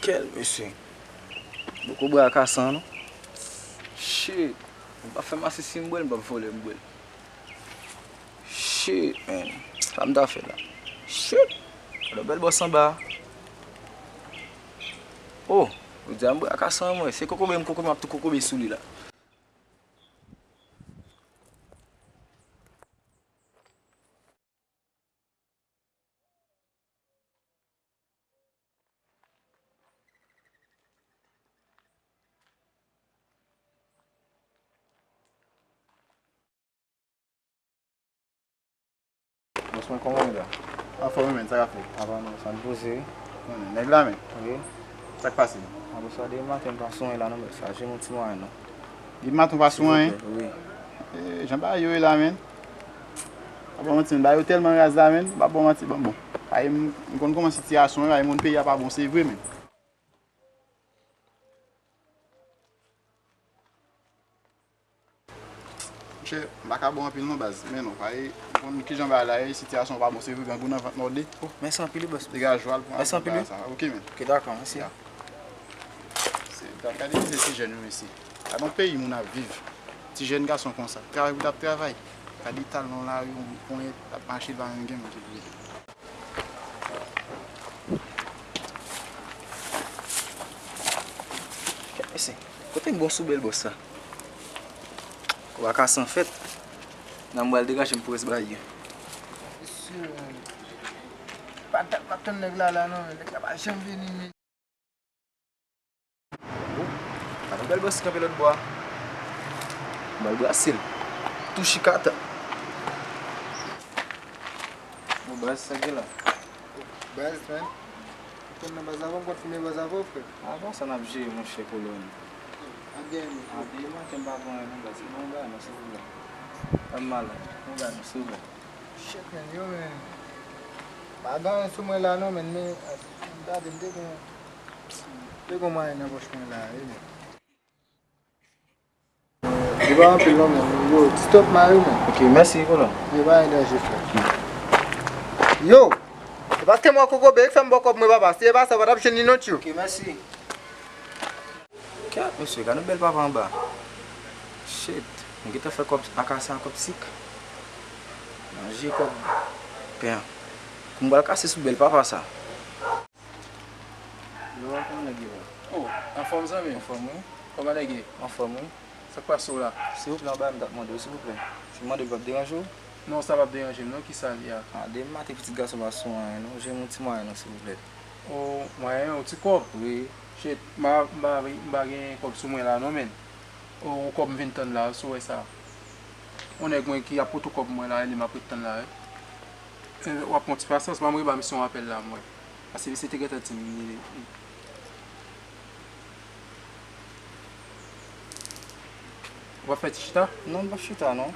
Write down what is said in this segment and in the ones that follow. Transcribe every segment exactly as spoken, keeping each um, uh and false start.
Kèl mesye. Boko bra kasan non. Shit. M pa fè masisi m bwè l, m pa vòlè m bwè l. Shit, man. Sa m ta fè la? Shit. Gade bèl bòs anba. Oh, ou di a m bra kasan mwen. Se kokobe m kokobe, m ap tou kokobe sou li la. Bòs mwen, kòman w ye la? Anfòm wi, men, sa k ap fèt? Apa non, sa n poze wi. Konnen, nèg la, men. Wi. Sa k pase? Apa sa, depi maten m pa sou anyen la non, men sa, jwenn yon ti mwayen non. Depi maten w pa sou anyen? Silvouplè, wi. Eh, jan bagay yo ye la, men. Pa ba w manti, men, bagay yo tèlman raz la, men. Pa ba w manti, bon, bon. Ay, m, m konn kòman sitiyasyon yo, ay, moun peyi a pa bon, se vre, men. Monchè, m pa ka ba w anpil non, baz. Men non, pa e, ou konn kijan bagay la ye, sitiyasyon pa bon, se vre, grangou nan vant mòde. Oh, mèsi anpil wi, bòs. Degaje w al pran bagay sa. Oke, men. Oke, dakò, mèsi. Ya. Se, gade mizè ti jèn yo, mesye. Gade yon peyi moun ap viv. Ti jèn gason konsa. Travay pou t ap travay. Gade talon lari, yon ponyèt ap mache pa menm gen moun ki vle. Kèt mesye, kote m bon sou bèl bòs sa? Ou pa ka san fèt. Nan m pral degaje m pou rès bagay yo. Mesye, pa t ap tann nèg la la non, nèg la pa janm vini, men. Gade bèl bòs kanpe lòt bò a. Bal Brasil. Tou chikata. Bon, baz, sa gen la? Baz, man. Ou konn nan baz avè w, m konn fimen baz avè w, frè. Avan sa n ap jere, monchè, kolòn. Ap gen, monchè. A, demen, ke m pa pran non, baz. Ban m yon bagay non, silvouplè. Ban m malad. Yon bagay non, silvouplè. Shit, man, yo, man. Pa gen anyen sou mwen la non, man, men, m gade, m te gen, te gen mwayen nan pòch mwen la, wi, man. Li pa anpil non, man. Yo, ti stop mari, man. Ok, mèsi, kolòn. Yo, pa gen danje, frè. Yo! E paske m wè kokobe k fè m ba w kòb mwen, papa. Si e pa sa, w pa t ap jwenn li non, tchou. Ok, mèsi. Kèt, mesye, gade yon bèl papa anba. Shit, m gentan fè kòb akasya a kòb sik. Manje kòb pen an. Kou m pral kase sou bèl papa sa. Yo, kòman nèg yo ye? Oh, anfòm, zanmi? Anfòm, wi. Kòman nèg ye? Anfòm, wi. Sa k pase w la? Silvouplè, yon bagay m t ap mande w, silvouplè. Si m mande l, p ap deranje w? Non, sa p ap deranje m, non. Kisa l ye a? A, demen maten, pitit gason pa sou anyen, non. Jwenn yon ti mwayen, non, silvouplè. Oh, mwayen, yon ti kòb? Wi. Shit, m pa, m pa, m pa gen kòb sou mwen la, non, men. Oh, yon kòb m vin tann la, si w wè sa. Yon nèg mwen ki ap pote kòb mwen la, e li m ap ret tann la, wi. E, w ap pran ti pasyans, ban m reba misye yon apèl la, mwen. Paske misye te gentan di m li, li. Ou pa fè ti chita? Non, m pa chita, non.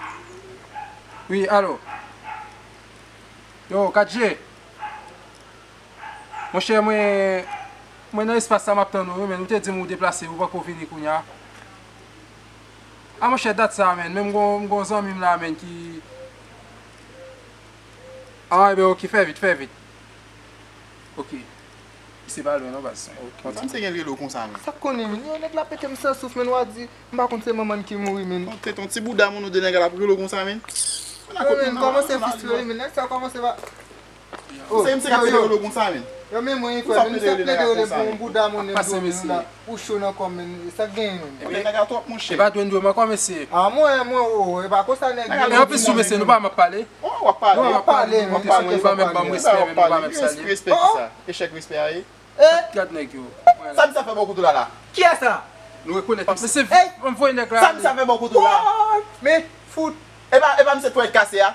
Wi, alo. Yo, Kat G. Monchè, mwen, mwen nan espas sa, m ap tann ou, wi, men ou te di m ou deplase, ou poko vini kounye a. A, monchè, dat sa, men, men m gon, m gon zanmi m la, men, ki, a, ebyen, ok, fè vit, fè vit. Ok. Misye pa lwen non, baz. Ok. Sa misye gen l rele w konsa, men? Sa k konnen, men? Yo, nèg la pete m san souf, men, w a di, m pa konn se manman l ki mouri, men. Yon tèt, yon ti bouda moun ou de nèg la ap rele w konsa, men? Yo, men, kòmanse fistire, men, nèg sa kòmanse pa. Oh, se misye k ap rele w konsa, men? Yo, men mwen, frè, men misye ap plede rele m pou yon bouda moun, men m di w, men la, ou cho nan kò m, men sa k genyen, men? Ebyen, nèg la twòp, monchè. E pa dwe n dwe m ankò, mesye. A, mwen, mwen, oh, e pa konsa nèg yo. E anplis, tou, mesye, nou pa m ap pale. Oh, w ap pale. W ap pale, men w ap pale, w ap pale. Respè, men nou pa menm salye. Respè ki sa? Echèk respè a ye. Eh! Gad nèg yo. Sa misye ap fè bò kote w la la? Kiyès sa? Nou rekonèt. Mesye, ann voye nèg la ale. Sa misye ap fè bò kote w la? What? Men, fout. E pa, e pa misye twalèt kase a?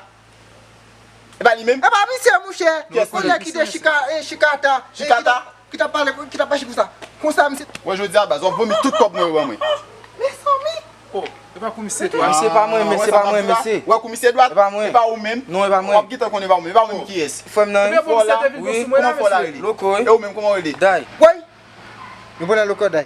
E pa li menm? E pa misye, monchè. Kiyès li? Yon nèg ki te chika, eh, chikata. Chikata? Ki t ap pale, ki t ap mache konsa. Konsa, misye. Wè, jodi a, baz, w ap vomi tout kòb mwen yo ban mwen. Mezanmi! Oh, e pa kou misye dwat. Misye pa mwen, mesye, pa mwen, mesye. Wè kou misye dwat? E pa mwen. E pa ou menm? Non, e pa mwen. W ap gentan konnen e pa ou menm. E pa ou menm kiyès? Frè m nan, wi. Wi, kòman fò la rele? Loko, wi. E ou menm, kòman w rele? Day. Woy! Nou pran nan Loko, Day.